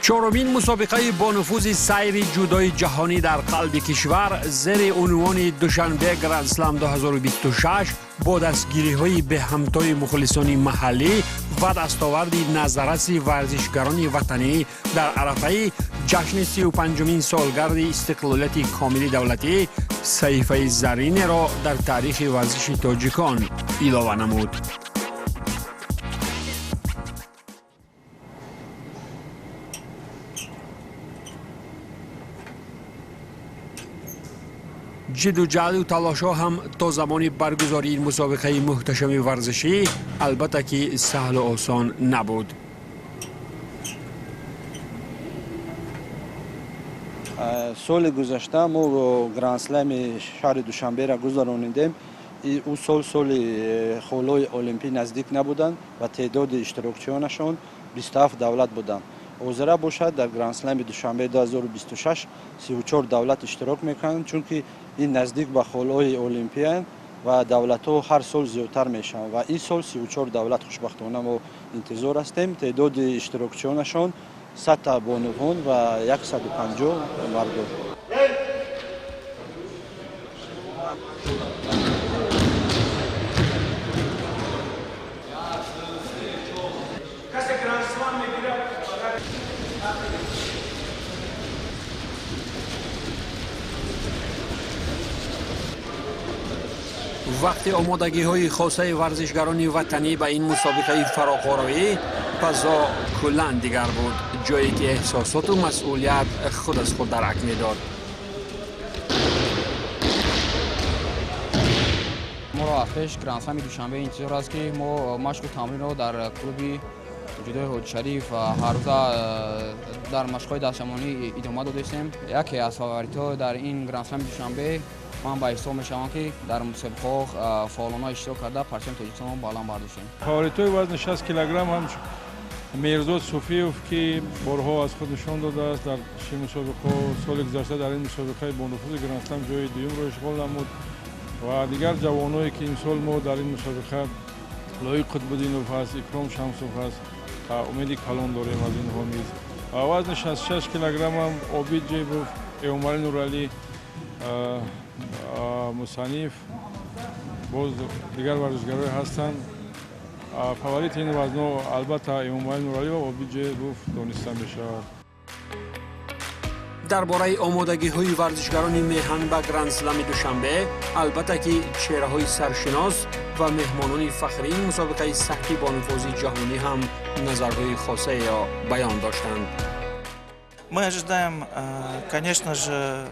Чорумин мусобиқаи бонуфузи сайри ҷудои ҷаҳонӣ дар қалби кишвар зери унвони Душанбе Грандслам 2026 бо дастгириҳои беҳамтои мухлисони маҳаллӣ ва дастоварди назарраси варзишгарони ватанӣ дар арафаи ҷашни 35-умин солгарди истиқлолияти комили давлатӣ саҳифаи заринеро дар таърихи варзиши тоҷикон илова намуд. Ҷиду ҷаҳду талошҳо ҳам то замони баргузории ин мусобиқаи муҳташами варзишӣ, албатта, ки саҳлу осон набуд. Соли гузашта мо грандслами шаҳри Душанберо гузаронидем. Ӯ сол соли холҳои олимпӣ наздик набуданд ва теъдоди иштирокчиёнашон 27 давлат буданд. Ҳозира бошад, дар грандслами Душанбе 2026 34 давлат иштирок мекунанд, чунки ин наздик ба холҳои олимпиянд ва давлатҳо ҳар сол зиёдтар мешаванд ва ин сол 34 давлат. Хушбахтона, мо интизор ҳастем, теъдоди иштирокчиёнашон 100-та бонувон ва 150 мардон. Вақти омодагиҳои хосаи варзишгарони ватанӣ ба ин мусобиқаи фароқоравӣ, фазо куллан дигар буд, ҷое ки эҳсосоту масъулият худ аз худ дарак медод. Моро аз пеш грандслами Душанбе интизор аст, ки мо машқу тамринро дар клуби ҷудои Ҳоҷишариф ҳаррӯза дар машқҳои дастҷамъонӣ идома додастем. Яке аз фаворитҳо дар ин грандслами Душанбе ман ба ҳисоб мешавам, ки дар мусобиқаҳо фаъолона иштирок карда, парчами Тоҷикистонро баланд бардоштем. Фаворитҳои вазни 60 килограмм ҳам Меҳрзод Суфиев, ки борҳо аз худ нишон додааст дар ши мусобиқаҳо, соли гузашта дар ин мусобиқаи бонуфузи грандслам ҷои дуюмро ишғол намуд, ва дигар ҷавоное, ки имсол мо дар ин мусобиқа, Лоиқ Қутбуддинов ҳаст, Икром Шамсов ҳаст, умеди калон дорем аз инҳо низ. Вазни 66 килограммам Обид Ҷебов, Эмомалӣ Нуралӣ, Мусаниф, боз дигар варзишгарое ҳастанд. Фаворити ин вазно, албатта, Эмомалӣ Нуралӣ ва Обид Ҷебов дониста мешавад. Дар бораи омодагиҳои варзишгарони меҳан ба грандслами Душанбе, албатта, ки чеҳраҳои саршинос ва меҳмонони фахрии мусобиқаи сахти бонуфузи ҷаҳонӣ ҳам назарҳои хосаеро баён доштанд. Мы ожидаем, конечно же,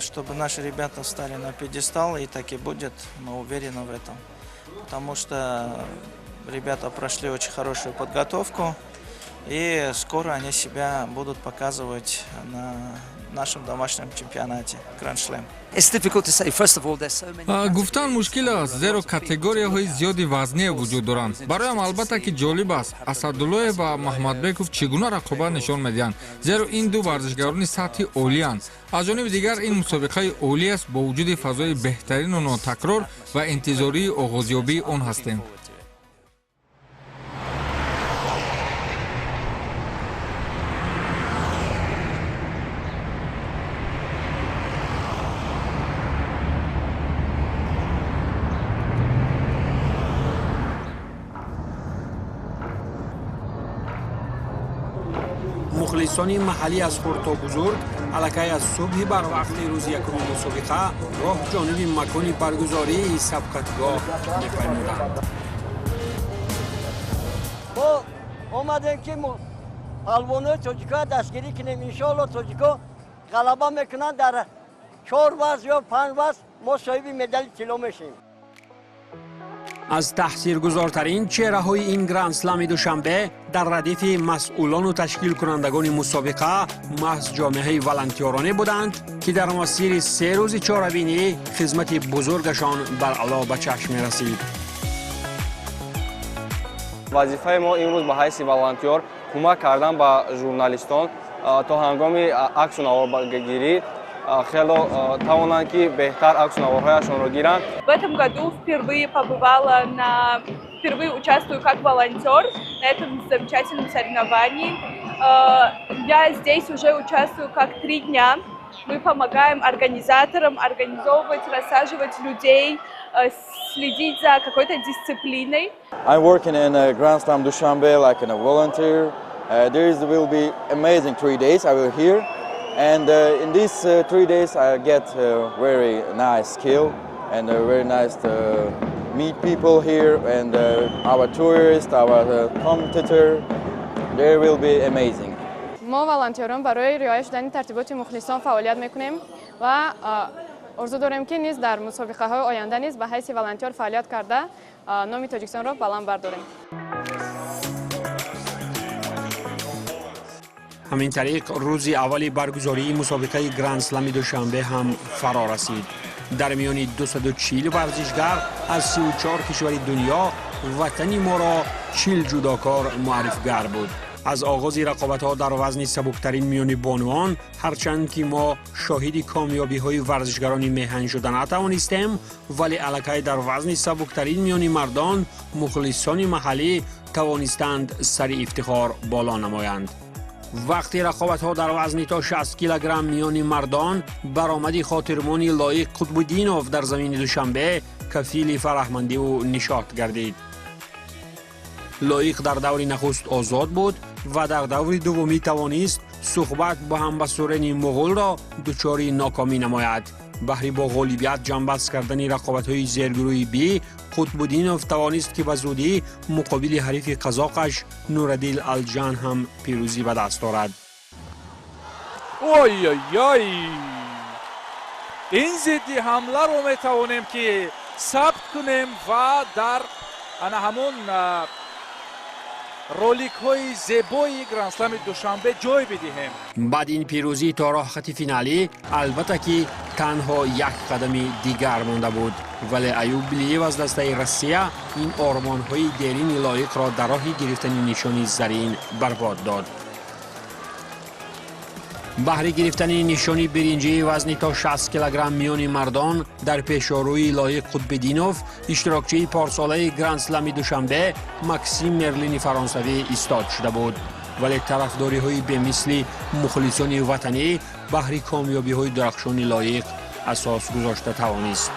чтобы наши ребята встали на пьедестал, и так и будет, мы уверены в этом. Потому что ребята прошли очень хорошую подготовку, и скоро они себя будут показывать на нашем домашнем чемпионате Гранд Шлем. Гуфтан мушкил аст, зеро категорияҳои зиёди вазние вуҷуд доранд. Бароям, албатта, ки ҷолиб аст, Асадуллоев ва Маҳмадбеков чӣ гуна рақобат нишон медиҳанд, зеро ин ду варзишгарони сатҳи олиянд. Аз ҷониби дигар, ин мусобиқаи олӣ аст бо вуҷуди фазои беҳтарину нотакрор ва интизории оғозёбии он ҳастем. Мухлисони маҳаллӣ аз хурд то бузург аллакай аз субҳи барвақти рӯзи якуми мусобиқа роҳ ҷониби макони баргузории сабқатгоҳ мепаймуданд. Мо омадем, ки палвонои тоҷикоя дастгирӣ кунем. Иншоалло, тоҷико ғалаба мекунанд. Дар чор вазн ё панҷ вазн мо соҳиби медали тилло мешавем. Аз таҳсиргузортарин чеҳраҳои ин грандслами Душанбе дар радифи масъулону ташкилкунандагони мусобиқа маҳз ҷомеаи волонтёроне буданд, ки дар масири 3 рӯзи чорабинӣ хизмати бузургашон баръало ба чашм мерасид. Вазифаи мо имрӯз ба ҳайси волонтёр кӯмак кардан ба журналистон то ҳангоми аксу наворгирӣ хело тавонанд, ки беҳтар аксу наворҳояшонро гиранд. В этом году впервые побывала на впервые участвую как волонтер на этом замечательном соревновании. Я здесь уже участвую как 3 дня. Мы помогаем организаторам организовывать, рассаживать людей, следить за какой-то дисциплиной. I'm working in a Grand Slam Dushanbe like a volunteer. There will be amazing 3 days I will here. And in these 3 days I get very nice skill and very nice to meet people here and our tourists, our competitor. There will be amazing. Мо волонтёрон барои риоя шудани тартиботи мухлисон фаъолият мекунем ва орзу дорем, ки низ дар мусобиқаҳои оянда низ ба ҳайси волонтёр фаъолият карда, номи Тоҷикистонро баланд бардорем. Ҳамин тариқ, рӯзи аввали баргузории мусобиқаи Гранд-слами Душанбе ҳам фаро расид. Дар миёни 240 варзишгар аз 34 кишвари дунё ватани моро 40 ҷудокор муаррифгар буд. Аз оғози рақобатҳо дар вазни сабуктарин миёни бонувон, ҳарчанд ки мо шоҳиди комёбиҳои варзишгарони меҳан шуда натавонистем, вале аллакай дар вазни сабуктарин миёни мардон мухлисони маҳаллӣ тавонистанд сари ифтихор боло намоянд. Вақти рақобатҳо дар вазни то 60 килограмм миёни мардон, баромади хотирмони Лоиқ Қутбуддинов дар замини Душанбе кафили фараҳмандиву нишот гардид. Лоиқ дар даври нахуст озод буд ва дар даври дуввумӣ тавонист суҳбат бо ҳамбасурени муғулро дучори нокомӣ намояд. Баҳри бо ғолибият ҷамъбаст кардани рақобатҳои зергурӯҳи Б, Қутбуддинов тавонист, ки ба зудӣ муқобили ҳарифи қазоқаш Нурадил Алҷан ҳам пирӯзӣ ба даст орад. Ой-ой-ой, ин зидди ҳамларо метавонем, ки сабт кунем ва дар ана ҳамон роликҳои зебои Грандслами Душанбе ҷой бидиҳем. Баъд ин пирӯзӣ то роҳхати финалӣ албатта ки танҳо як қадами дигар монда буд, вале Аюб Билиев аз дастаи Россия ин ормонҳои дерини Лоиқро дар роҳи гирифтани нишони зарин барбод дод. Баҳри гирифтани нишони биринҷии вазни то 60 килограмм миёни мардон, дар пешорӯи Лоиқ Қутбиддинов иштирокчии порсолаи Грандслами Душанбе Максим Мерлини фаронсавӣ истод шуда буд, вале тарафдориҳои бемисли мухлисони ватанӣ баҳри комёбиҳои дурахшони Лоиқ асос гузошта тавонист.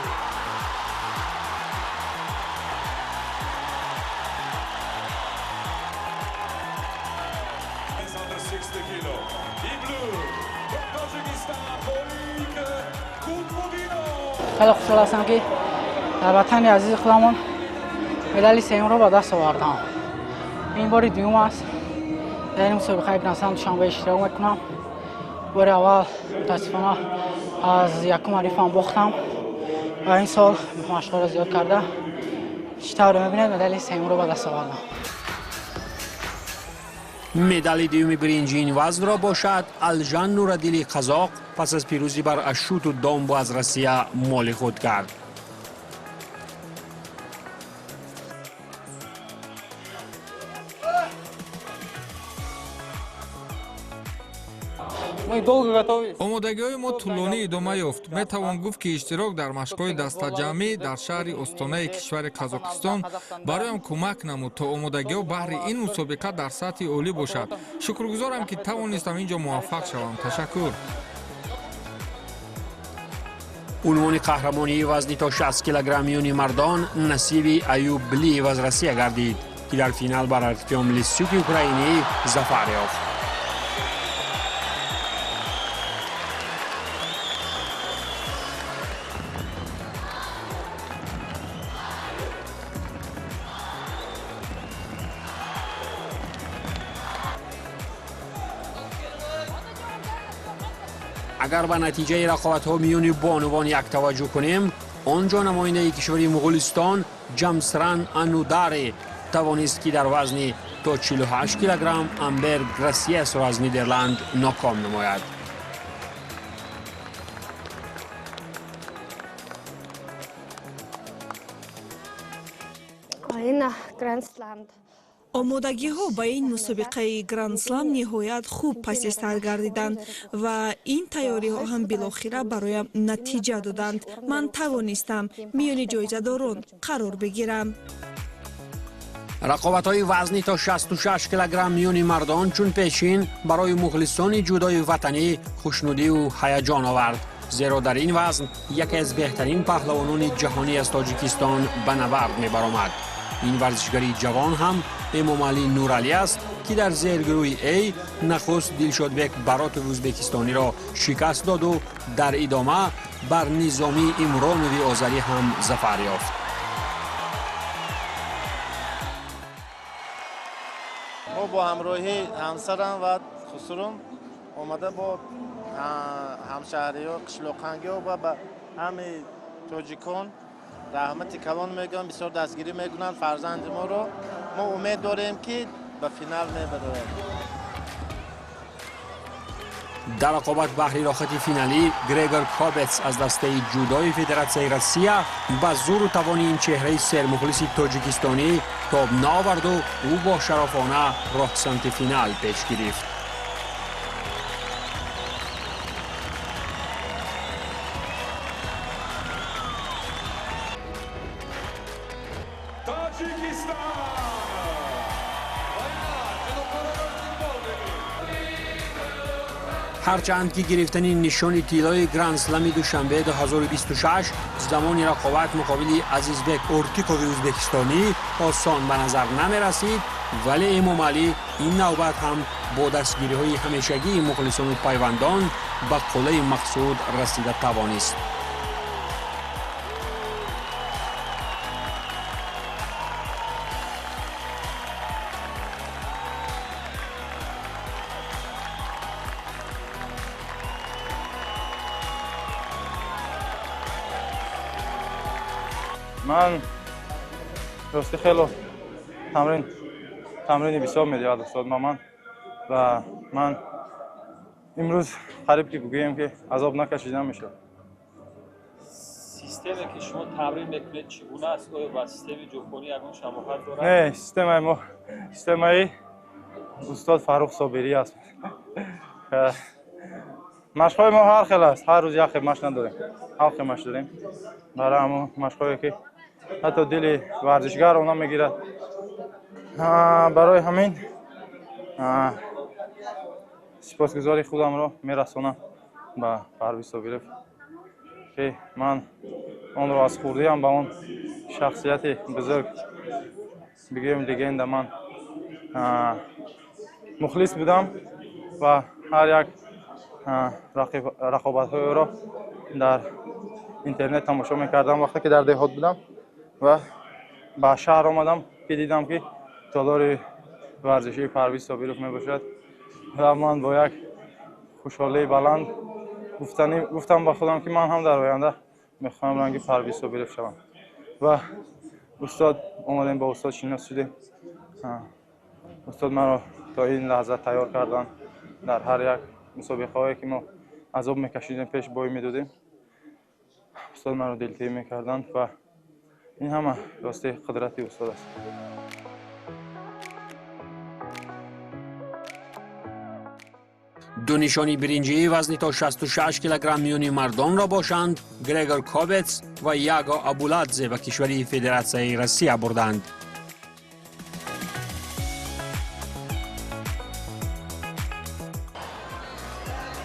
Хеле хушҳол ҳастам, ки дар ватани азизи худамон медали сеюмро ба даст овардам. Ин бори дуюм аст, дар ин мусобиқаи Грандслам Душанбе иштирок мекунам. Бори аввал мутаассифона аз якум ҳарифам бохтам ва ин сол машқҳоро зиёд карда, чӣ тавре мебинед, медали сеюмро ба даст овардам. Медали дуюми биринҷии вазнро бошад, Алжан Нурадили қазоқ пас аз пирӯзӣ бар Ашуту Домбу аз Россия моли худ кард. Омодагиҳои мо тӯлонӣ идома ёфт. Метавон гуфт, ки иштирок дар машқҳои дастаҷамъӣ дар шаҳри Остонаи кишвари Қазоқистон бароям кӯмак намуд, то омодагиҳо баҳри ин мусобиқа дар сатҳи олӣ бошад. Шукргузорам, ки тавонистам ин ҷо муваффақ шавам. Ташаккур. Унвони қаҳрамонии вазни то 60 килограмм миёни мардон насиби Аюб Блиев аз Россия гардид, ки дар финал бар Артём Лисюки украинӣ зафар ёфт. Агар ба натиҷаи рақобатҳо миёни бонувон як таваҷҷӯҳ кунем, он ҷо намояндаи кишвари Муғулистон Ҷамсран Анударе тавонист, ки дар вазни то 48 килограмм Амбер Грасиесро аз Нидерланд ноком намояд. Энэ Grand Slam Омодагиҳо ба ин мусобиқаи Грандслам ниҳоят хуб паси сар гардиданд ва ин тайёриҳо ҳам билохира бароям натиҷа доданд. Ман тавонистам миёни ҷоизадорон қарор бигирам. Рақобатҳои вазнӣ то 66 килограмм миёни мардон чун пешин барои мухлисони ҷудои ватанӣ хушнудиву ҳаяҷон овард, зеро дар ин вазн яке аз беҳтарин паҳлавонони ҷаҳонӣ аз Тоҷикистон ба набард мебаромад. Ин варзишгари ҷавон ҳам Эмомалӣ Нуралӣ аст, ки дар зергурӯҳи А нахуст Дилшодбек Баротови ӯзбекистониро шикаст доду дар идома бар Низомӣ Имронови озарӣ ҳам зафар ёфт. Мо бо ҳамроҳии ҳамсарам ва хусурум омада бо ҳамшаҳриҳо, қишлоқангиҳо ва ба ҳамаи тоҷикон раҳмати калон мегӯям, бисёр дастгирӣ мекунанд фарзанди моро. Мо умед дорем, ки ба финал мебарояд. Дар рақобат баҳри рохати финалӣ Грегор Кобец аз дастаи ҷудои Федератсияи Россия ба зуру тавони ин чеҳраи сермухлиси тоҷикистонӣ тоб наоварду ӯ бо шарафона роҳ самти финал пеш гирифт. Ҳарчанд ки гирифтани нишони тиллои Грандслами Душанбе 2026 замони рақобат муқобили Азизбек Ортикови ӯзбекистонӣ осон ба назар намерасид, вале Эмомалӣ ин навбат ҳам бо дастгириҳои ҳамешагии мухлисону пайвандон ба қуллаи мақсуд расида тавонист. Ман рости хело тамрини бисёр медиҳад устод ба ман ва ман имрӯз қариб ки бигӯем ки азоб накашида мешавад. Системе ки шумо тамрин мекунед чӣ гуна аст? Оё ба системи ҷопонӣ ягон шабоҳат дорад? Не, системаи мо системаи устод Фаррух Собирӣ аст. Машқҳои мо ҳар хел аст, ҳар рӯз як хел машқ надорем, ҳар хел машқ дорем. Барои ҳамон машқҳое ки ҳатто дили варзишгарро намегирад. Барои ҳамин сипосгузори худамро мерасонам ба Парвиз Собиров, ки ман онро аз хурдиам ба он шахсияти бузург, бигӯем легенда, ман мухлис будам ва ҳар як рақобатҳои ӯро дар интернет тамошо мекардам вақте ки дар деҳот будам ва ба шаҳр омадам ки дидам ки толори варзишии Парвиз Собиров мебошад ва ман бо як хушҳолии баланд гуфтам ба худам, ки ман ҳам дар оянда мехоҳам ранги Парвиз Собиров шавам. Ва устод омадем, бо устод шинос шудем. Устод маро то ин лаҳза тайёр карданд. Дар ҳар як мусобиқаҳое ки мо азоб мекашидем, пеш бой медодем, устод маро дилтиҳӣ мекарданд ва ин ҳама рости қудрати устод аст. Ду нишони биринҷии вазни то 66 килограмм миёни мардонро бошанд Грегор Кобец ва Яго Абуладзе ба кишвари Федератсияи Россия бурданд.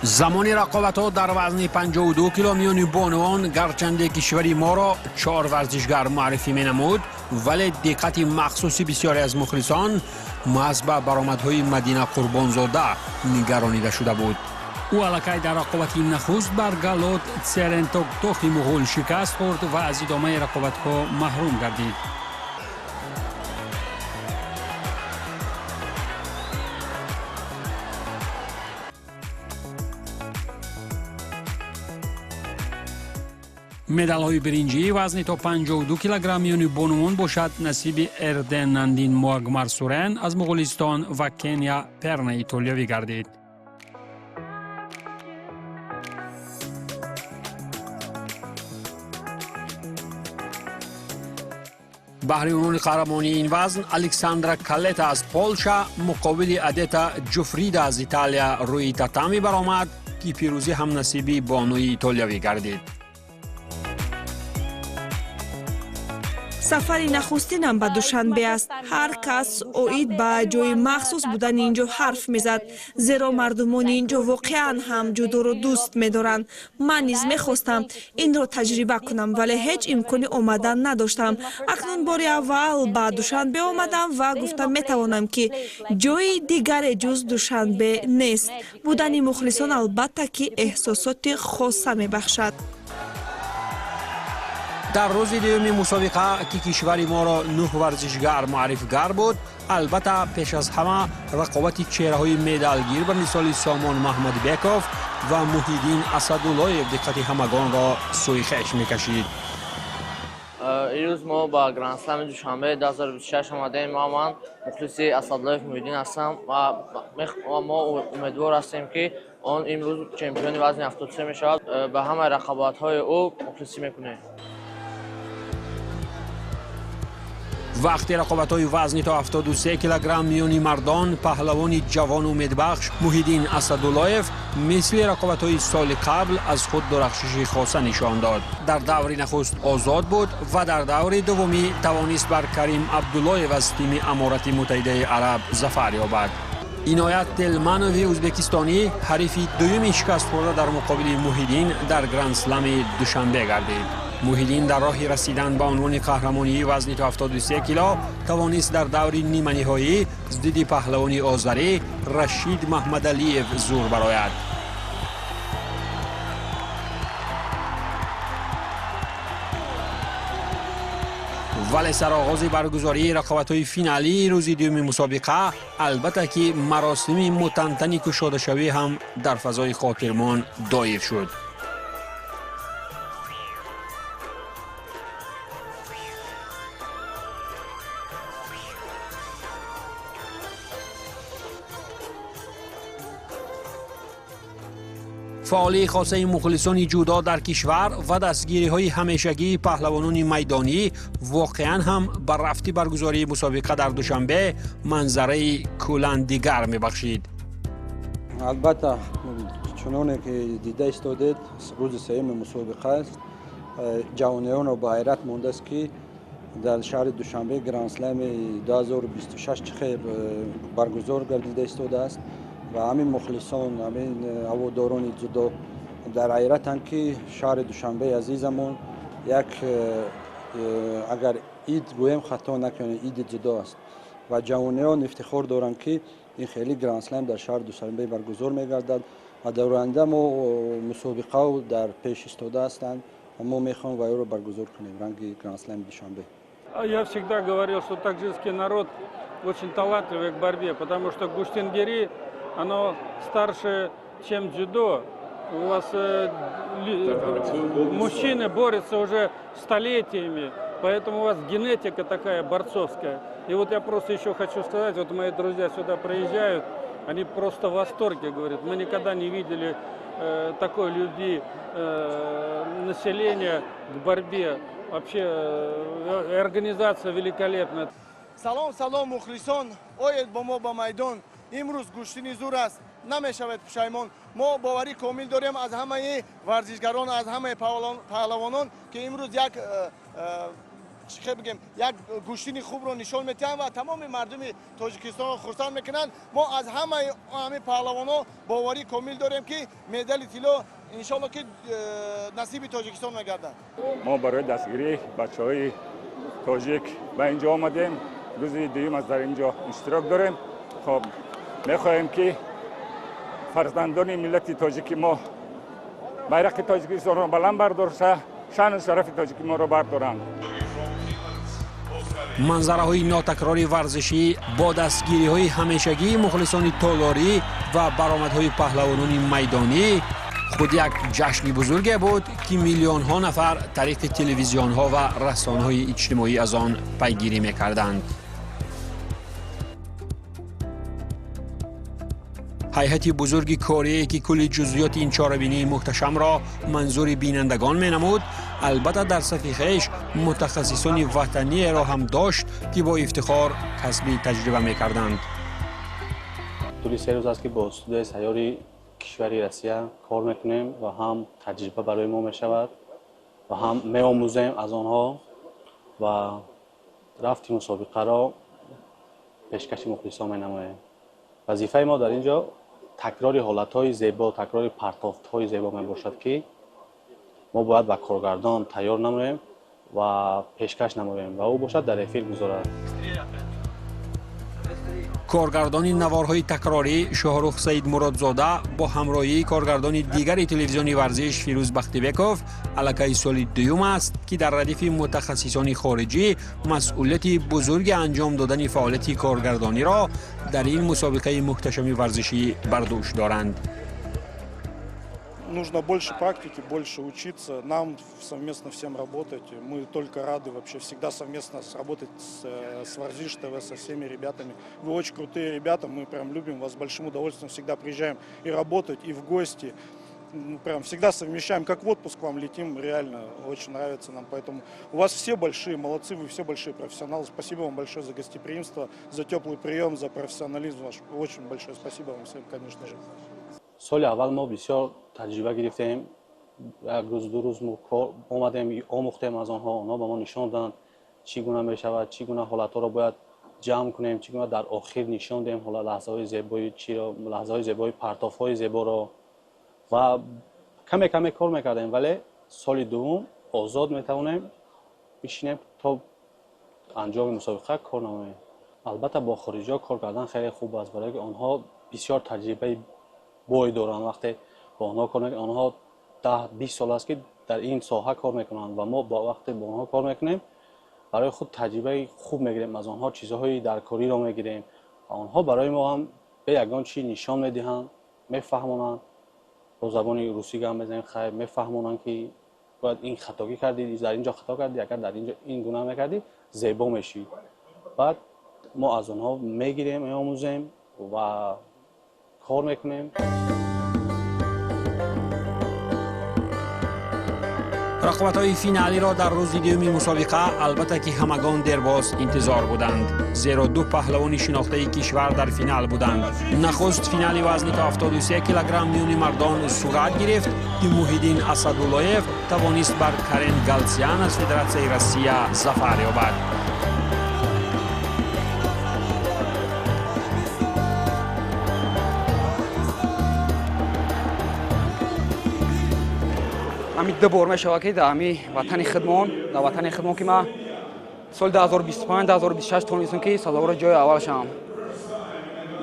Замони рақобатҳо дар вазни 52 кило миёни бонувон гарчанде кишвари моро чор варзишгар муаррифӣ менамуд, вале диққати махсуси бисёре аз мухлисон маҳз ба баромадҳои Мадина Қурбонзода нигаронида шуда буд. Ӯ аллакай дар рақобати нахуст бар Галот Церентоктохи муғул шикаст хӯрд ва аз идомаи рақобатҳо маҳрум гардид. Медалҳои биринҷии вазни то 52 килограмм миёни бонувон бошад насиби Эрден Нандин Муагмарсурен аз Муғулистон ва Кения Перна итолиёвӣ гардид. Баҳри унвони қаҳрамонии ин вазн Александра Калета аз Полша муқобили Адета Ҷуфрида аз Италия рӯи татами баромад, ки пирӯзӣ ҳам насиби бонуи итолиявӣ гардид. Сафари нахустинам ба Душанбе аст. Ҳар кас оид ба ҷои махсус будани ин ҷо ҳарф мезад, зеро мардумони ин ҷо воқеан ҳам ҷудоро дӯст медоранд. Ман низ мехостам инро таҷриба кунам, вале ҳеҷ имкони омадан надоштам. Акнун бори аввал ба Душанбе омадам ва гуфта метавонам, ки ҷои дигаре ҷуз Душанбе нест. Будани мухлисон албатта ки эҳсосоти хоса мебахшад. Дар рӯзи дуюми мусобиқа, ки кишвари моро нӯҳ варзишгар муаррифгар буд, албатта пеш аз ҳама рақобати чеҳраҳои медалгир ба мисоли Сомон Маҳмадбеков ва Муҳиддин Асадуллоев диққати ҳамагонро сӯи хеш мекашид. Ирӯз мо ба Грандслами Душанбе 2026 омадем. Ман мухлиси Асадуллоев Муҳиддин ҳастам ва мо умедвор ҳастем, ки он имрӯз чемпиони вазни 73 мешавад. Ба ҳамаи рақобатҳои ӯ мухлисӣ мекунем. Вақти рақобатҳои вазни то 73 килограмм миёни мардон, паҳлавони ҷавону умедбахш Муҳиддин Асадуллоев мисли рақобатҳои соли қабл аз худ дурахшиши хоса нишон дод. Дар даври нахуст озод буд ва дар даври дуввумӣ тавонист бар Карим Абдуллоев аз тими Аморати Муттаҳидаи Араб зафар ёбад. Иноят Телманови ӯзбекистонӣ ҳарифи дуюми шикастхӯрда дар муқобили Муҳиддин дар Грандслами Душанбе гардид. Муҳиддин дар роҳи расидан ба унвони қаҳрамонии вазни то 73 кило тавонист дар даври ниманиҳоӣ зидди паҳлавони озарӣ Рашид Маҳмадалиев зур барояд. Вале сароғози баргузории рақобатҳои финалии рӯзи дуюми мусобиқа, албатта ки маросими мутантани кушодашавӣ ҳам дар фазои хотирмон доир шуд. Фаъолии хосаи мухлисони ҷудо дар кишвар ва дастгириҳои ҳамешагии паҳлавонони майдонӣ воқеан ҳам ба рафти баргузории мусобиқа дар Душанбе манзараи куллан дигар мебахшид. Албатта, чуноне ки дида истодед, рӯзи сеюми мусобиқа аст. Ҷавониёнро ба ҳайрат мондааст, ки дар шаҳри Душанбе Грандслами 2026 чӣ хел баргузор гардида истодааст ва ҳамин мухлисон, ҳамин ҳаводорони ҷудо дар ҳайратанд, ки шаҳри Душанбеи азизамон як, агар ид гӯем хато накунем, иди ҷудо аст ва ҷавониён ифтихор доранд, ки ин хеле Грандслам дар шаҳри Душанбе баргузор мегардад ва дар оянда мо мусобиқао дар пеш истода ҳастанд ва мо мехоҳем ва ӯро баргузор кунем ранги Грандслами Душанбе. Я всегда говорил, что таджикский народ очень талантливый к борьбе, потому что гуштингири, оно старше, чем дзюдо. У вас мужчины борются уже столетиями, поэтому у вас генетика такая борцовская. И вот я просто еще хочу сказать, вот мои друзья сюда приезжают, они просто в восторге, говорят, мы никогда не видели такой любви населения к борьбе. Вообще организация великолепная. Салом, салом, мухлисон, оед бо мо ба майдон. Имрӯз гӯштини зур аст, намешавед пушаймон. Мо боварӣ комил дорем аз ҳамаи варзишгарон, аз ҳамаи паҳлавонон, ки имрӯз як чӣ бигем, як гӯштини хубро нишон медиҳанд ва тамоми мардуми Тоҷикистонро хурсанд мекунанд. Мо аз ҳамаи ҳамин паҳлавонон боварӣ комил дорем, ки медали тилло иншоалло ки насиби Тоҷикистон мегардад. Мо барои дастгирии бачаҳои тоҷик ба инҷо омадем. Рӯзи дуюм аз дар инҷо иштирок дорем. Хоб, мехоҳем, ки фарзандони миллати тоҷики мо байрақи Тоҷикистонро баланд бардошта, шаъну шарафи тоҷики моро бардоранд. Манзараҳои нотакрори варзишӣ бо дастгириҳои ҳамешагии мухлисони толорӣ ва баромадҳои паҳлавонони майдонӣ худ як ҷашни бузурге буд, ки миллионҳо нафар тариқи телевизионҳо ва расонаҳои иҷтимоӣ аз он пайгирӣ мекарданд. Ҳайати бузурги корие ки кулли ҷузъиёти ин чорабинии муҳташамро манзури бинандагон менамуд, албатта дар сафи хеш мутахассисони ватаниеро ҳам дошт, ки бо ифтихор касби таҷриба мекарданд. Тӯли 3 рӯз аст, ки бо студияи сайёри кишвари Россия кор мекунем ва ҳам таҷриба барои мо мешавад ва ҳам меомӯзем аз онҳо ва рафти мусобиқаро пешкаши мухлисон менамоем. Вазифаи мо дар ин ҷо такрори ҳолатҳои зебо, такрори партофтҳои зебо мебошад, ки мо бояд ба коргардон тайёр намоем ва пешкаш намоем ва ӯ бошад дар эфир гузорад. Коргардони наворҳои такрорӣ Шоҳрух Саидмуродзода бо ҳамроҳии коргардони дигари телевизиони варзиш Фирӯз Бахтибеков аллакай соли дуюм аст, ки дар радифи мутахассисони хориҷӣ масъулияти бузурги анҷом додани фаъолияти коргардониро дар ин мусобиқаи муҳташами варзишӣ бар дӯш доранд. Нужно больше практики, больше учиться, нам совместно всем работать. Мы только рады вообще всегда совместно сработать с Варзиш ТВ, со всеми ребятами. Вы очень крутые ребята, мы прям любим вас, с большим удовольствием всегда приезжаем и работать, и в гости. Прям всегда совмещаем, как в отпуск к вам летим, реально очень нравится нам. Поэтому у вас все большие молодцы, вы все большие профессионалы. Спасибо вам большое за гостеприимство, за теплый прием, за профессионализм ваш. Очень большое спасибо вам всем, конечно же. Соли аввал мо бисёр таҷриба гирифтем, як рӯз, 2 рӯз мо омадем, омӯхтем аз онҳо, онҳо ба мо нишон доданд, чӣ гуна мешавад, чӣ гуна ҳолатҳоро бояд ҷамъ кунем, чӣ гуна дар охир нишон диҳем лаҳзаҳои зебои чиро, лаҳзаҳои зебои партофҳои зеборо ва каме каме кор мекардем, вале соли дуввум озод метавонем бишинем то анҷоми мусобиқа кор намоем. Албатта бо хориҷиҳо кор кардан хеле хуб аст, барое ки онҳо бисёр таҷрибаи бой доранд. Вақте бо онҳо кор мекунем, онҳо 10-20 сол аст, ки дар ин соҳа кор мекунанд ва мо вақте бо онҳо кор мекунем, барои худ таҷрибаи хуб мегирем, аз онҳо чизҳои даркориро мегирем ва онҳо барои мо ҳам бе ягон чӣ нишон медиҳанд, мефаҳмонанд. Бо забони русӣ гап мезанем, хайр мефаҳмонанд, ки бояд ин хатогӣ кардӣ, дар ин ҷо хато кардӣ, агар дар ин ҷо ин гуна мекардӣ, зебо мешӣ. Баъд мо аз онҳо мегирем, меомӯзем ва кор мекунем. Рақобатҳои финалиро дар рӯзи дуюми мусобиқа албатта ки ҳамагон дербоз интизор буданд, зеро ду паҳлавони шинохтаи кишвар дар финал буданд. Нахуст финали вазни то 73 килограмм миёни мардон сурат гирифт, ки Муҳиддин Асадуллоев тавонист бар Карен Галсян аз Федератсияи Россия зафар ёбад. Ҳами 2 бор мешавад, ки дар ҳами ватани худмон, дар ватани худмон, ки ман соли 2025, 2026 тонистам, ки сазовори ҷои аввал шавам.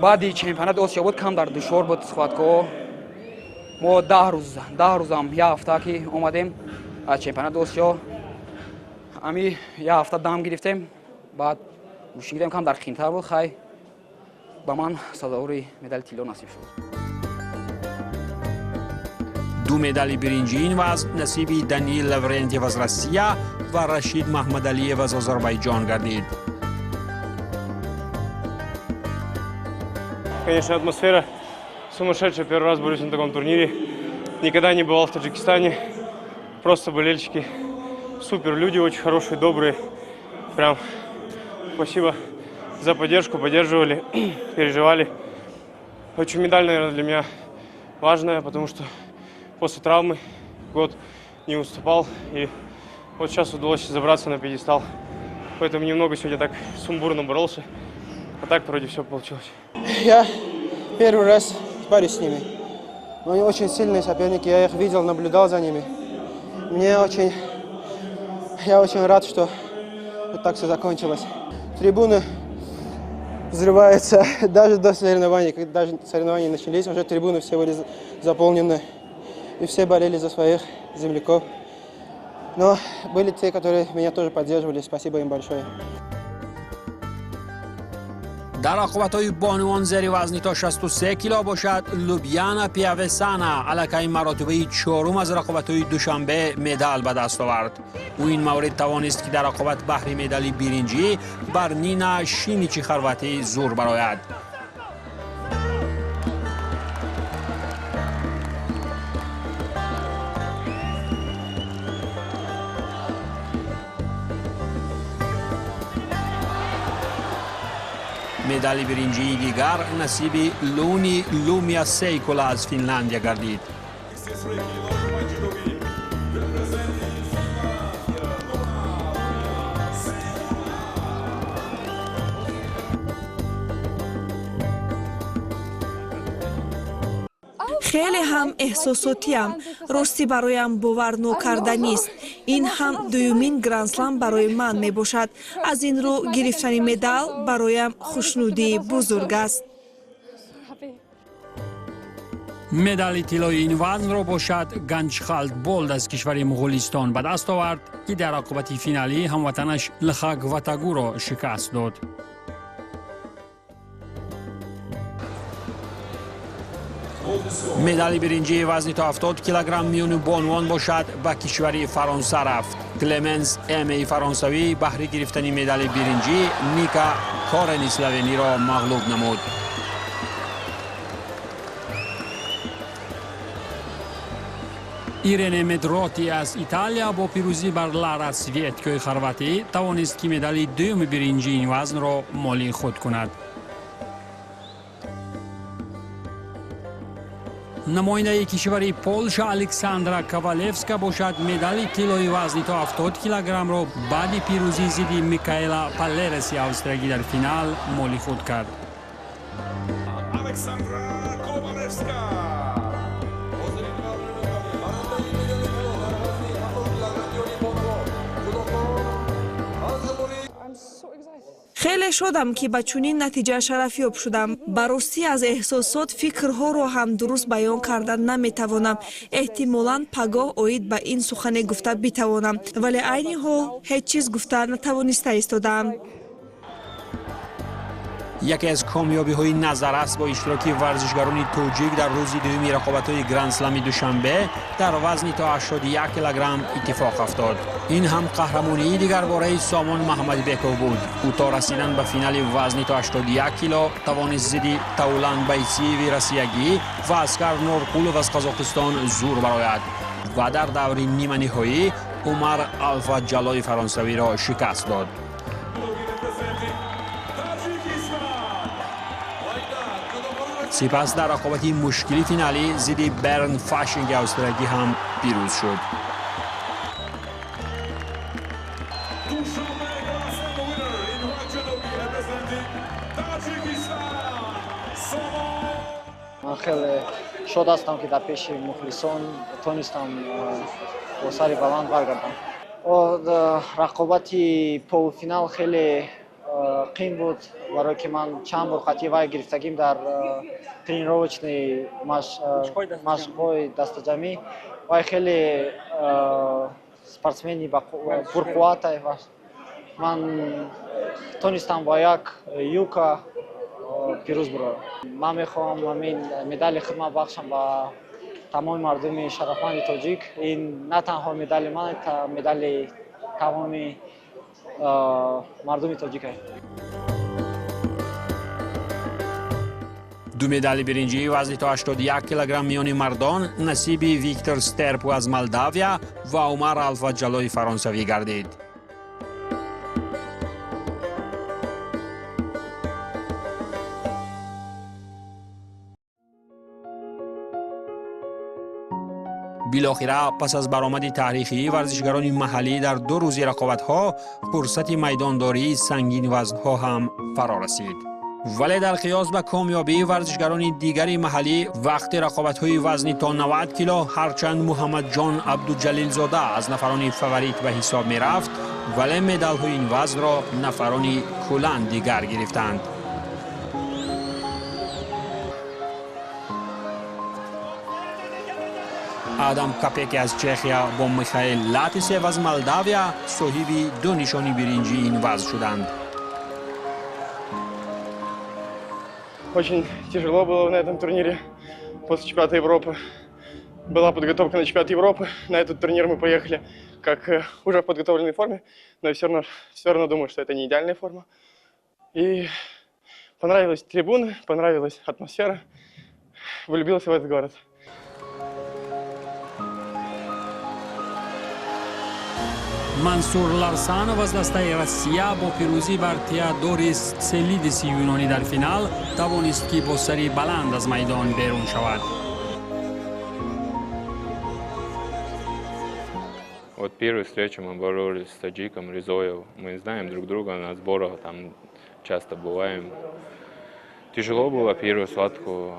Баъди чемпионати Осиё буд, кам дар душвор буд схваткаҳо. Мо 10 рӯз, 10 рӯзам, як ҳафта ки омадем аз чемпионати Осиё, ҳами як ҳафта дам гирифтем, баъд гӯштӣ гирифтем, кам дар қимтар буд, хай ба ман сазовори медали тилло насиб шуд. Ду медали биринҷии ин вазн насиби Даниил Лаврентьев аз Россия ва Рашид Маҳмадалиев аз Озарбойҷон гардид. Конечно, атмосфера сумасшедшая. Первый раз борюсь на таком турнире. Никогда не бывал в Таджикистане. Просто болельщики супер, люди очень хорошие, добрые. Прям спасибо за поддержку, поддерживали, переживали. Очень медаль, наверное, для меня важная, потому что после травмы год не уступал, и вот сейчас удалось забраться на пьедестал. Поэтому немного сегодня так сумбурно боролся, а так вроде все получилось. Я первый раз борюсь с ними. Но они очень сильные соперники, я их видел, наблюдал за ними. Я очень рад, что вот так все закончилось. Трибуны взрываются даже до соревнований. Когда даже соревнования начались, уже трибуны все были заполнены. И все болели за своих земляков. Но были те, которые меня тоже поддерживали. Спасибо им большое. Дар рақобатҳои бонувон зери вазни то 63 кило бошад, Любяна Пиавесана аллакай маротибаи чорум аз рақобатҳои Душанбе медал ба даст овард. Ӯ ин маврид тавонист, ки дар рақобат баҳри медали биринҷӣ бар Нина Шимичи хорватӣ зур барояд. Медали биринҷии дигар насиби Луни Лумия Сейкола аз Финляндия гардид. Хеле ҳам эҳсосотиам. Ростӣ, бароям боварнокарданист. Ин ҳам дуюмин грандслам барои ман мебошад. Аз ин рӯ гирифтани медал бароям хушнудии бузург аст. Медали тиллои ин вазнро бошад Ганҷхалд Болд аз кишвари Муғулистон ба даст овард, ки дар рақобати финалӣ ҳамватанаш Лхаг Ватагуро шикаст дод. Медали биринҷии вазни то 70 килограмм миёни бонувон бошад ба кишвари Фаронса рафт. Клеменс Эмеи фаронсавӣ баҳри гирифтани медали биринҷӣ Ника Корени словениро мағлуб намуд. Ирене Медроти аз Италия бо пирӯзӣ бар Лара Светкои хорватӣ тавонист, ки медали дуюми биринҷии ин вазнро моли худ кунад. Намояндаи кишвари Полша Александра Ковалевска бошад медали тиллои вазни то 70 килограммро баъди пирӯзӣ зидди Микаэла Паллереси австриягӣ дар финал моли худ кард. Александра Ковалевска. Хеле шодам, ки ба чунин натиҷа шарафёб шудам. Ба ростӣ, аз эҳсосот фикрҳоро ҳам дуруст баён карда наметавонам. Эҳтимолан, пагоҳ оид ба ин сухане гуфта битавонам, вале айни ҳол ҳеҷ чиз гуфта натавониста истодаам. Яке аз комёбиҳои назаррас бо иштироки варзишгарони тоҷик дар рӯзи дуюми рақобатҳои грандслами Душанбе дар вазни то 81 килограмм иттифоқ афтод. Ин ҳам қаҳрамонии дигарбораи Сомон Маҳмадбеков буд. Ӯ то расидан ба финали вазни то 81 кило тавонист зидди Таулан Байсиеви россиягӣ ва Аскар Норқулов аз Қазоқистон зур барояд ва дар даври ниманиҳоӣ Умар Алфа Ҷалои фаронсавиро шикаст дод. Сипас дар рақобати мушкили финалӣ зидди Берн Фашинги австриягӣ ҳам пирӯз шуд. Ман хеле шод ҳастам, ки дар пеши мухлисон тонистам бо сари баланд баргардам. Рақобати полуфинал хеле қин буд, барое ки ман чанд бор қатъи вай гирифтагим дар тренировочный машқҳои дастаҷамӣ. Вай хеле спортсмени пурқувват. Ман тонистам бо як юка пирӯз бурам. Ман мехоҳам ҳамин медали худма бахшам ба тамоми мардуми шарафманди тоҷик. Ин на танҳо медали ман, медали тамоми мардуми тоҷик. Ду медали биринҷии вазни то 81 килограмм миёни мардон насиби Виктор Стерпу аз Молдавия ва Умар Алфа Ҷалои фаронсавӣ гардид. Билохира, пас аз баромади таърихии варзишгарони маҳаллӣ дар ду рӯзи рақобатҳо, фурсати майдондории сангинвазнҳо ҳам фаро расид. Вале дар қиёс ба комёбии варзишгарони дигари маҳаллӣ вақти рақобатҳои вазни то 90 кило, ҳарчанд Муҳаммадҷон Абдуҷалилзода аз нафарони фаворит ба ҳисоб мерафт, вале медалҳои ин вазнро нафарони куллан дигар гирифтанд. Адам Капеки аз Чехия бо Михаил Латисев аз Молдавия соҳиби ду нишони биринҷии ин вазн шуданд. Очень тяжело было на этом турнире после чемпионата Европы. Была подготовка на чемпионат Европы. На этот турнир мы поехали как уже в подготовленной форме, но все равно думаю, что это не идеальная форма. И понравились трибуны, понравилась атмосфера. Влюбился в этот город. Мансур Ларсанов аз дастаи Россия бо пирӯзӣ бар Теодорис Селидиси юнонӣ дар финал тавонист, ки бо сари баланд аз майдон берун шавад. Вот первую встречу мы боролись с таджиком Резоев. Мы знаем друг друга, на сборах там часто бываем. Тяжело было первую схватку.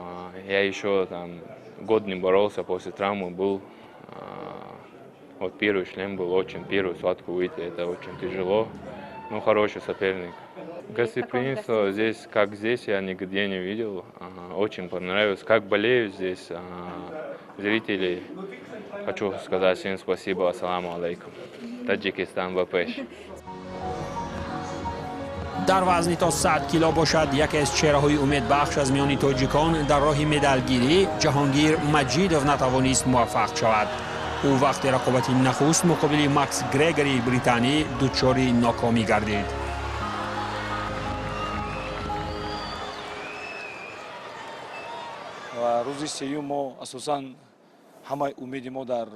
Я еще там год не боролся, после травмы был. Вот первый шлем был очень, первую схватку выйти, это очень тяжело. Но хороший соперник. Гостеприимство здесь, как здесь, я нигде не видел. Очень понравилось. Как болею здесь, зрители. Хочу сказать всем спасибо, ассаламу алейкум. Таджикистан, ба пеш. Дар вазни то 100 кило бошад, яке аз чеҳраҳои умедбахш аз миёни тоҷикон дар роҳи медалгирӣ Ҷаҳонгир Маҷидов натавонист муваффақ шавад. Ӯ вақти рақобати нахуст муқобили Макс Грегори британӣ дучори нокомӣ гардид. Ва рӯзи сеюм мо асосан ҳамаи умеди мо дар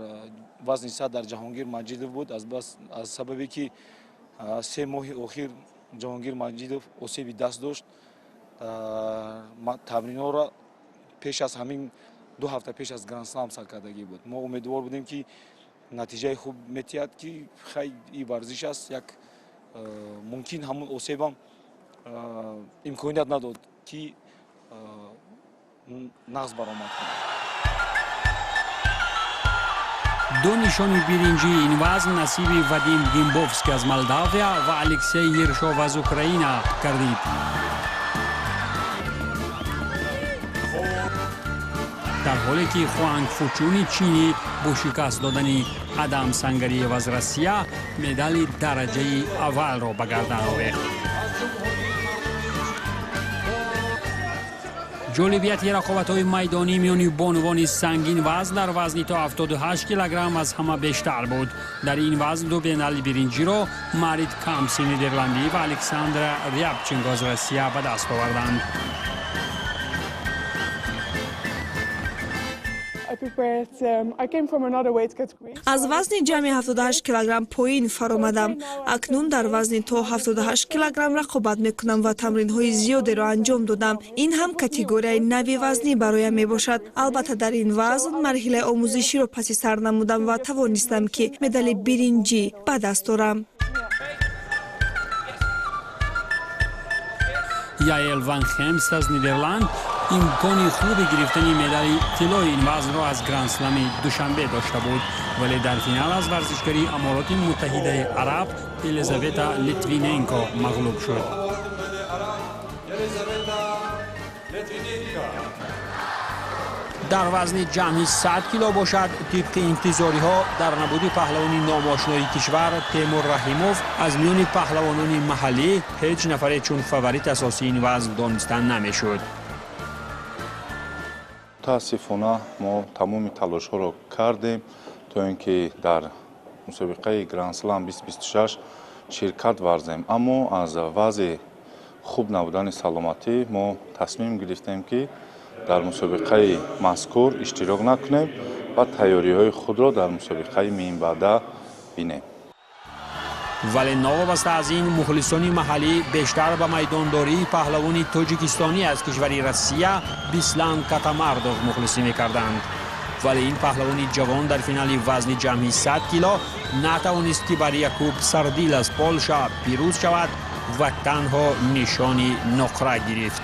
вазни 100 дар Ҷаҳонгир Маҷидов буд, аз сабабе ки 3 моҳи охир Ҷаҳонгир Маҷидов осеби даст дошт. Тамринҳоро пеш аз ҳамин 2 ҳафта пеш аз Гранд-слам сар кардагӣ буд. Мо умедвор будем, ки натиҷаи хуб метиҳад, ки хай и варзиш аст, як мумкин ҳамун осебам имконият надод, ки нағз баромад кунад. Ду нишони биринҷии ин вазн насиби Вадим Гимбовский аз Молдавия ва Алексей Ершов аз Украина гардид. Дар ҳоле ки Хуанг Фучуни чинӣ бо шикаст додани Адам Сангариев аз Россия медали дараҷаи аввалро ба гардан овехт. Ҷолибияти рақобатҳои майдонӣ миёни бонувони сангин вазн дар вазни то 78 килограмм аз ҳама бештар буд. Дар ин вазн ду медали биринҷиро Марит Камси нидерландӣ ва Александра Рябченко аз Россия ба даст оварданд. Аз вазни ҷамъи 78 килограмм поин фаромадам. Акнун дар вазни то 78 килограмм рақобат мекунам ва тамринҳои зиёдеро анҷом додам. Ин ҳам категорияи нави вазнӣ бароям мебошад. Албатта, дар ин вазн марҳилаи омӯзиширо паси сар намудам ва тавонистам, ки медали биринҷӣ ба даст орам. Яэл Ван Хемст аз Нидерланд имкони хуби гирифтани медали тиллои ин вазнро аз Гранд-слами Душанбе дошта буд, вале дар финал аз варзишгари Амороти Муттаҳидаи Араб Елизавета Литвиненко мағлуб шуд. Дар вазни ҷамъи 100 кило бошад, тибқи интизориҳо дар набуди паҳлавони номошинои кишвар Темур Раҳимов аз миёни паҳлавонони маҳаллӣ ҳеҷ нафаре чун фаворит асосии ин вазн дониста намешуд. Мутаассифона, мо тамоми талошҳоро кардем, то ин ки дар мусобиқаи Гранд-слам 2026 ширкат варзем, аммо аз вазъи хуб набудани саломатӣ мо тасмим гирифтем, ки дар мусобиқаи мазкур иштирок накунем ва тайёриҳои худро дар мусобиқаи минбаъда бинем. Вале новобаста аз ин, мухлисони маҳаллӣ бештар ба майдондории паҳлавони тоҷикистонӣ аз кишвари Россия Бислан Катамардов мухлисӣ мекарданд. Вале ин паҳлавони ҷавон дар финали вазни ҷамъи 100 кило натавонист, ки бар Якуб Сардил аз Полша пирӯз шавад ва танҳо нишони нуқра гирифт.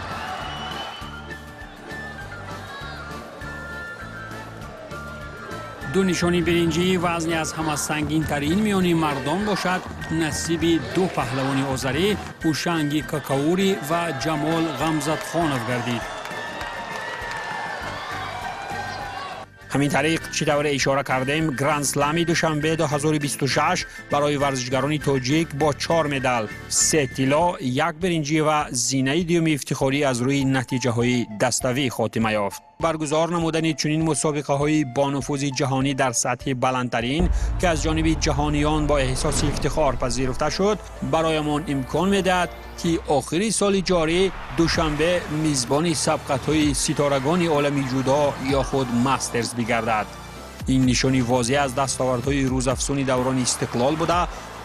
Ду нишони биринҷии вазни аз ҳама сангинтарин миёни мардон бошад насиби ду паҳлавони озарӣ Ҳушанги Какаурӣ ва Ҷамол Ғамзатхонов гардид. Ҳамин тариқ, чӣ тавре ишора кардем, Гранд-слами Душанбе 2026 барои варзишгарони тоҷик бо 4 медал, 3 тилло, 1 биринҷӣ ва зинаи дуюми ифтихорӣ аз рӯи натиҷаҳои даставӣ хотима ёфт. Баргузор намудани чунин мусобиқаҳои бонуфузи ҷаҳонӣ дар сатҳи баландтарин, ки аз ҷониби ҷаҳониён бо эҳсоси ифтихор пазируфта шуд, бароямон имкон медиҳад, ки охири соли ҷорӣ Душанбе мизбони сабқатҳои ситорагони олами ҷудо ё худ мастерс бигардад. Ин нишони возеҳ аз дастовардҳои рӯзафзуни даврони истиқлол буда,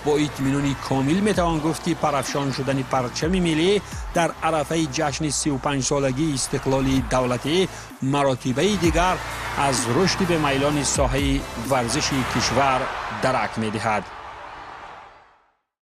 Бо итминони комил метавон гуфт, ки парафшон шудани парчами миллӣ дар арафаи ҷашни 35-солагии истиқлоли давлатӣ маротибаи дигар аз рушди бемайлони соҳаи варзиши кишвар дарак медиҳад.